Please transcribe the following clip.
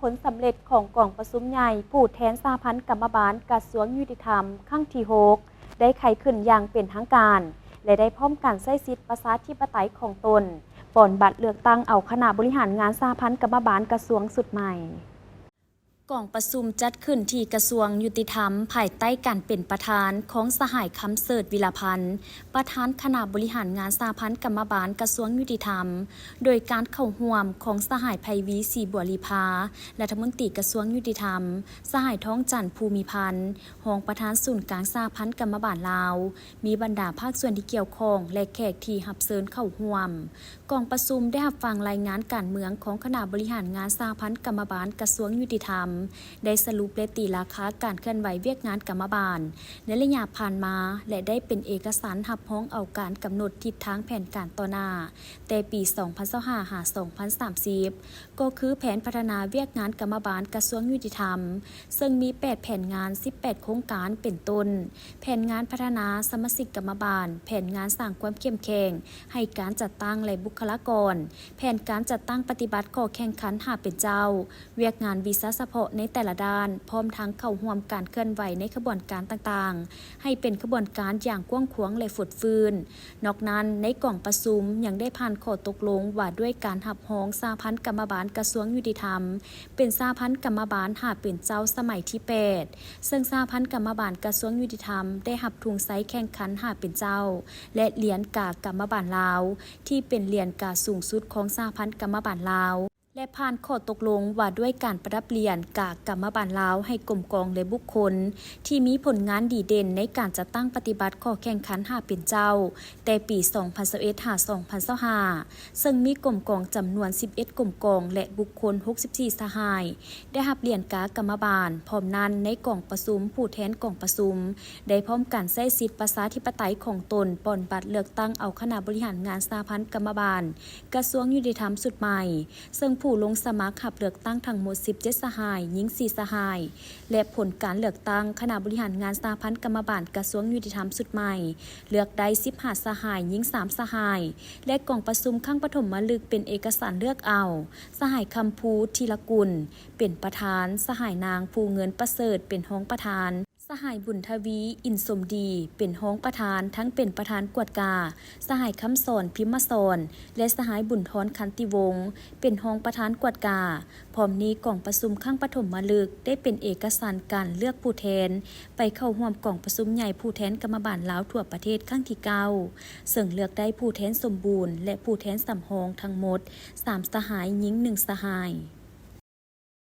ຜົນສຳເລັດຂອງກອງປະຊຸມໃຫຍ່ຜູ້ແທນສະຫະພັນກຳມະບານກະຊວງຍຸຕິທຳຄັ້ງທີຫົກ ໄດ້ໄຂຂຶ້ນຢ່າງເປັນທາງການ ແລະ ໄດ້ພ້ອມການໃຊ້ສິດປະຊາທິປະໄຕຂອງຕົນ ປ່ອນບັດເລືອກຕັ້ງເອົາຄະນະບໍລິຫານງານສະຫະພັນກຳມະບານກະຊວງຊຸດໃໝ່. ກອງປະຊຸມຈັດຂຶ້ນທີ່ກະຊວງຍຸຕິທຳ ພາຍໃຕ້ການເປັນປະທານຂອງສະຫາຍ ຄຳເສີດ ວິລະພັນ ປະທານຄະນະບໍລິຫານງານສະຫະພັນກຳມະບານກະຊວງຍຸຕິທຳ, ໂດຍການເຂົ້າຮ່ວມຂອງສະຫາຍ ໄພວີ ສີບົວລີພາ ລັດຖະມົນຕີກະຊວງຍຸຕິທຳ, ສະຫາຍ ທອງຈັນ ພູມີພັນ ຮອງປະທານສູນກາງສະຫະພັນກຳມະບານລາວ, ມີບັນດາພາກສ່ວນທີ່ກ່ຽວຂ້ອງ ແລະ ແຂກທີ່ຮັບເຊີນເຂົ້າຮ່ວມ. ກອງປະຊຸມໄດ້ຮັບຟັງລາຍງານການເມືອງຂອງຄະນະບໍລິຫານງານສະຫະພັນກຳມະບານກະຊວງຍຸຕິທຳ, ໄດ້ສະຫຼຸບ ແລະ ຕີລາຄາການເຄື່ອນໄຫວວຽກງານກຳມະບານໃນໄລຍະຜ່ານມາ ແລະ ໄດ້ເປັນເອກະສານຮັບຮອງເອົາການກຳນົດທິດທາງແຜນການຕໍ່ໜ້າ ແຕ່ປີສອງພັນຊາວຫ້າ ຫາ ສອງພັນສາມສິບ ກໍຄືແຜນພັດທະນາວຽກງານກຳມະບານກະຊວງຍຸຕິທຳ, ເຊິ່ງມີແປດແຜນງານ ສິບແປດໂຄງການ ເປັນຕົ້ນ ແຜນງານພັດທະນາສະມາຊິກກຳມະບານ, ແຜນງານສ້າງຄວາມເຂັ້ມແຂງໃຫ້ການຈັດຕັ້ງ ແລະ ບຸກຄະລາກອນ, ແຜນການຈັດຕັ້ງປະຕິບັດຂໍ້ແຂ່ງຂັນຫ້າເປັນເຈົ້າ, ວຽກງານວິຊາສະເພາະໃນແຕ່ລະດ້ານ, ພ້ອມທັງເຂົ້າຮ່ວມການເຄື່ອນໄຫວໃນຂະບວນການຕ່າງໆ ໃຫ້ເປັນຂະບວນການຢ່າງກວ້າງຂວາງ ແລະ ຟົດຟື້ນ. ນອກນັ້ນ, ໃນກອງປະຊຸມຍັງໄດ້ຜ່ານຂໍ້ຕົກລົງວ່າດ້ວຍການຮັບຮອງສະຫະພັນກຳມະບານກະຊວງຍຸຕິທຳ ເປັນສະຫະພັນກຳມະບານຫ້າເປັນເຈົ້າສະໄໝທີແປດ ເຊິ່ງສະຫະພັນກຳມະບານກະຊວງຍຸຕິທຳໄດ້ຮັບທຸງໄຊແຂ່ງຂັນຫ້າເປັນເຈົ້າ ແລະ ຫຼຽນກາກຳມະບານລາວ ທີ່ເປັນຫຼຽນກາສູງສຸດຂອງສະຫະພັນກຳມະບານລາວ ແລະ ຜ່ານຂໍ້ຕົກລົງວ່າດ້ວຍການປະດັບຫຼຽນກາກຳມະບານລາວໃຫ້ກົມກອງ ແລະ ບຸກຄົນ ທີ່ມີຜົນງານດີເດັ່ນໃນການຈັດຕັ້ງປະຕິບັດຂໍ້ແຂ່ງຂັນຫ້າເປັນເຈົ້າ ແຕ່ປີສອງພັນຊາວເອັດ ຫາ ສອງພັນຊາວຫ້າ ເຊິ່ງມີກົມກອງຈຳນວນສິບເອັດກົມກອງ ແລະ ບຸກຄົນຫົກສິບສີ່ສະຫາຍ ໄດ້ຮັບຫຼຽນກາກຳມະບານ. ພ້ອມນັ້ນ, ໃນກອງປະຊຸມ, ຜູ້ແທນກອງປະຊຸມໄດ້ພ້ອມກັນໃຊ້ສິດປະຊາທິປະໄຕຂອງຕົນ ປ່ອນບັດເລືອກຕັ້ງເອົາຄະນະບໍລິຫານງານສະຫະພັນກຳມະບານກະຊວງຍຸຕິທຳຊຸດໃໝ່, ເຊິ່ງຜູ້ລົງສະໝັກຮັບເລືອກຕັ້ງທັງໝົດສິບເຈັດສະຫາຍ, ຍິງສີ່ສະຫາຍ ແລະ ຜົນການເລືອກຕັ້ງຄະນະບໍລິຫານງານສະຫະພັນກຳມະບານກະຊວງຍຸຕິທຳຊຸດໃໝ່ ເລືອກໄດ້ສິບຫ້າສະຫາຍ, ຍິງສາມສະຫາຍ ແລະ ກອງປະຊຸມຄັ້ງປະຖົມມະລຶກເປັນເອກະສານເລືອກເອົາ ສະຫາຍ ຄຳພູ ທີລະກຸນ ເປັນປະທານ, ສະຫາຍ ນາງ ພູເງິນ ປະເສີດ ເປັນຮອງປະທານ, ສະຫາຍ ບຸນທະວີ ອິນສົມດີ ເປັນຮອງປະທານ ທັງເປັນປະທານກວດກາ, ສະຫາຍ ຄຳສອນ ພິມມະສອນ ແລະ ສະຫາຍ ບຸນທອນ ຄັນຕິວົງ ເປັນຮອງປະທານກວດກາ. ພ້ອມນີ້, ກອງປະຊຸມຄັ້ງປະຖົມມະລຶກໄດ້ເປັນເອກະສານການເລືອກຜູ້ແທນໄປເຂົ້າຮ່ວມກອງປະຊຸມໃຫຍ່ຜູ້ແທນກຳມະບານລາວທົ່ວປະເທດຄັ້ງທີເກົ້າ ເຊິ່ງເລືອກໄດ້ຜູ້ແທນສົມບູນ ແລະ ຜູ້ແທນສຳຮອງທັງໝົດສາມສະຫາຍ, ຍິງໜຶ່ງສະຫາຍ.